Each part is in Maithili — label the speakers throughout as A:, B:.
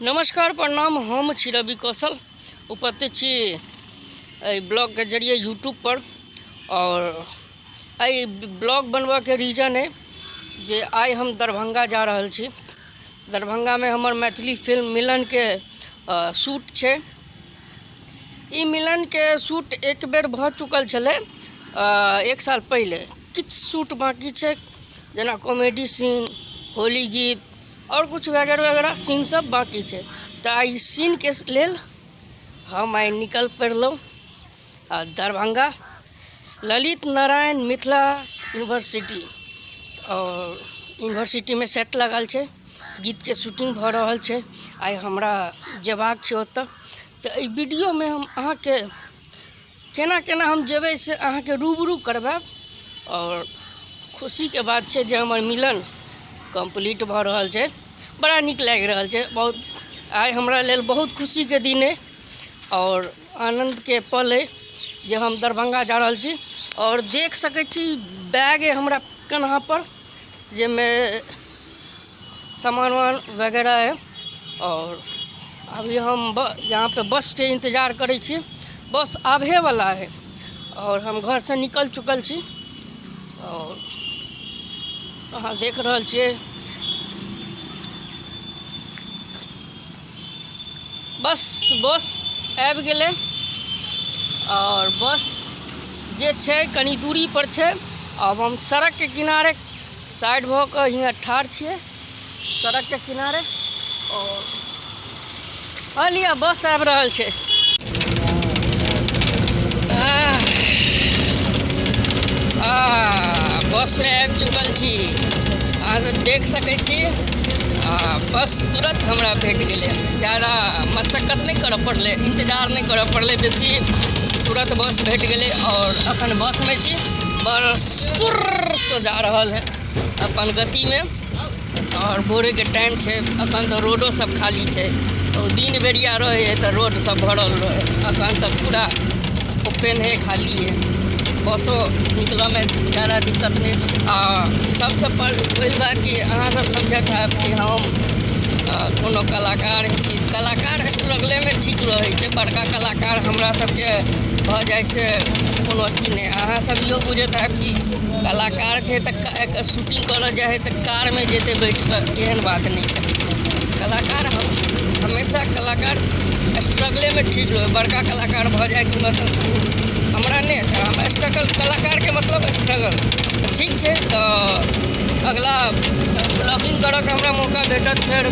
A: नमस्कार प्रणाम, हम छी रवि कौशल, उपस्थित छी एहि ब्लॉगके जरिए यूट्यूब पर। और एहि ब्लॉग बनबऽके रीजन अइ जे आइ हम दरभंगा जा रहल छी। दरभंगामे हमर मैथिली फिल्म मिलनके शूट छै। ई मिलनके शूट एक बेर भऽ चुकल छलै एक साल पहिले। किछु शूट बाँकी छै, जेना कॉमेडी सीन, होली गीत आओर किछु वगैरह वगैरह सीन सब बाँकी छै। तऽ आइ सीनके लेल हम आइ निकलि पड़लहुँ आ दरभंगा ललित नारायण मिथिला यूनिवर्सिटी, आओर यूनिवर्सिटीमे सेट लागल छै, गीतके शूटिंग भऽ रहल छै। आइ हमरा जेबाक छै ओतऽ। तऽ एहि वीडियोमे हम अहाँके केना केना हम जेबै से अहाँके रूबरू करबायब। आओर खुशीके बात छै जे हमर मिलन कम्प्लीट भऽ रहल छै, बड़ा नीक लागि रहल छै। बहुत आइ हमरा लेल बहुत खुशीके दिन अइ आओर आनन्दके पल अइ जे हम दरभंगा जा रहल छी। आओर देख सकै छी बैग अइ हमरा कन्हापर, जाहिमे सामान उमान वगैरह अइ। आओर अभी हम यहाँ पे बसके इन्तजार करै छी, बस आबहेवला है और हम घरसँ निकलि चुकल छी। आओर अहाँ देख रहल छियै बस बस आबि गेलै। आओर बस जे छै कनि दूरी पर छै। आब हम सड़कके किनारे साइड भऽ कऽ हियाँ ठाढ़ छियै सड़कके किनारे। आओर लिअ बस आबि रहल छै। बसमे आबि चुकल छी, अहाँ सब देख सकै छी। आ बस तुरंत हमरा भेट गेलै, ज्यादा मशक्कत नहि करऽ पड़लै, इन्तजार नहि करऽ पड़लै बेसी, तुरंत बस भेट गेलै। आओर अखन बसमे छी, बस सुर्रसँ जा रहल है अपन गतिमे। आओर भोरेके टाइम छै, अखन तऽ रोडो सब खाली छै। ओ दिन बेरिया रहै है तऽ रोड सब भरल रहै, अखन तऽ पूरा ओपेन है, खाली है। बसो निकलऽमे ज्यादा दिक्कत नहि। आ सबसँ पहिल बात कि अहाँ सब समझैत हैब कि हम कोनो कलाकार छी। कलाकार स्ट्रगलेमे ठीक रहै छै, बड़का कलाकार हमरा सबके भऽ जाइ से कोनो अथी नहि। अहाँ सब इहो बुझैत हैब कि कलाकार छै तऽ शूटिंग करऽ जाइ है तऽ कारमे जेतै बैठ कऽ, एहन बात नहि छै। कलाकार हम हमेशा कलाकार स्ट्रगलेमे ठीक रहै, बड़का कलाकार भऽ जाइके मतलब हमरा नहि अच्छा। हम स्ट्रगल कलाकारके मतलब स्ट्रगल ठीक छै। तऽ अगला ब्लॉगिंग करऽके हमरा मौका भेटत फेर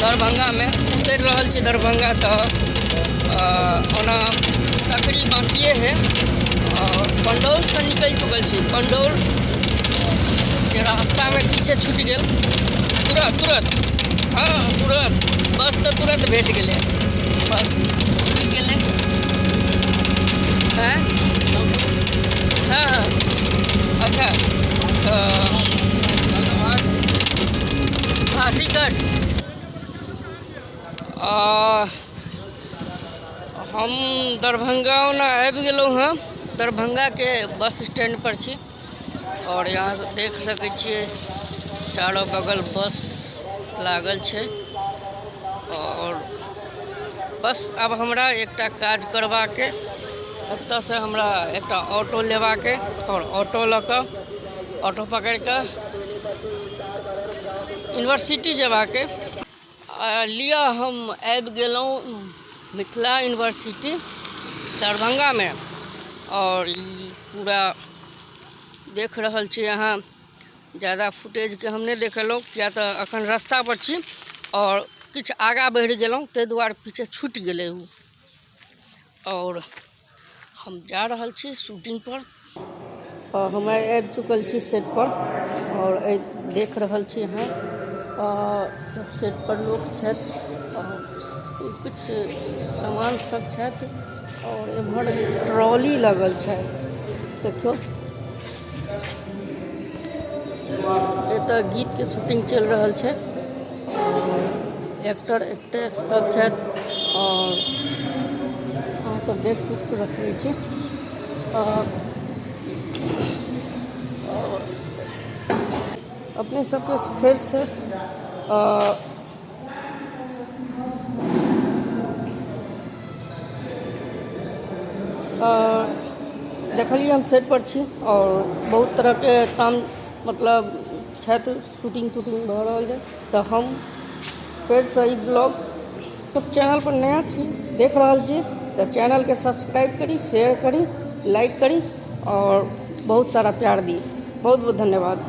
A: दरभंगामे। उतरि रहल छी दरभंगा, तऽ ओना सकरी बाँकिए है। आओर पंडौलसँ निकलि चुकल छी। पंडौल के रास्तामे पीछे छूटि गेल, तुरंत तुरंत हँ तुरंत बस तऽ तुरंत भेट गेलै, बस रुकि गेलै। हँ हँ हँ अच्छा, तऽ हँ टिकट हम दरभंगा ओना आबि गेलहुँ हँ। दरभंगाके बस स्टैंड पर छी और यहाँ से देख सकै छियै चारो बगल बस लागल छै। और बस आब हमरा एकटा काज करबाके, एतऽसँ हमरा एकटा ऑटो लेबाके और ऑटो लऽ कऽ ऑटो पकड़ि कऽ यूनिवर्सिटी जेबाके। लिअ हम आबि गेलहुँ मिथिला यूनिवर्सिटी दरभंगामे। और ई पूरा देख रहल छी अहाँ। ज्यादा फुटेजके हम नहि देखेलहुँ किया तऽ अखन रस्तापर छी और किछु आगाँ बढ़ि गेलहुँ, ताहि दुआरे पीछे छूटि गेलै ओ। और हम जा रहल छी शूटिंग पर। हम आबि चुकल छी सेट पर और देख रहल छी अहाँ सब सेट पर लोक छथि और किछु सामान सब छथि और एम्हर ट्रॉली लगल छै। देखियौ एतऽ गीत के शूटिंग चलि रहल छै, एक्टर एक्ट्रेस सब छथि और अहाँ सब देख सकैत छी। और अपने सबके फेरसँ देखलियै हम सेट पर छी आओर बहुत तरहके काम मतलब छथि, शूटिंग तूटिंग भऽ रहल यऽ। तऽ हम फेरसँ ई ब्लॉग चैनल पर नया छी, देख रहल छी, तऽ चैनलके सब्सक्राइब करी, शेयर करी, लाइक करी आओर बहुत सारा प्यार दी। बहुत बहुत धन्यवाद।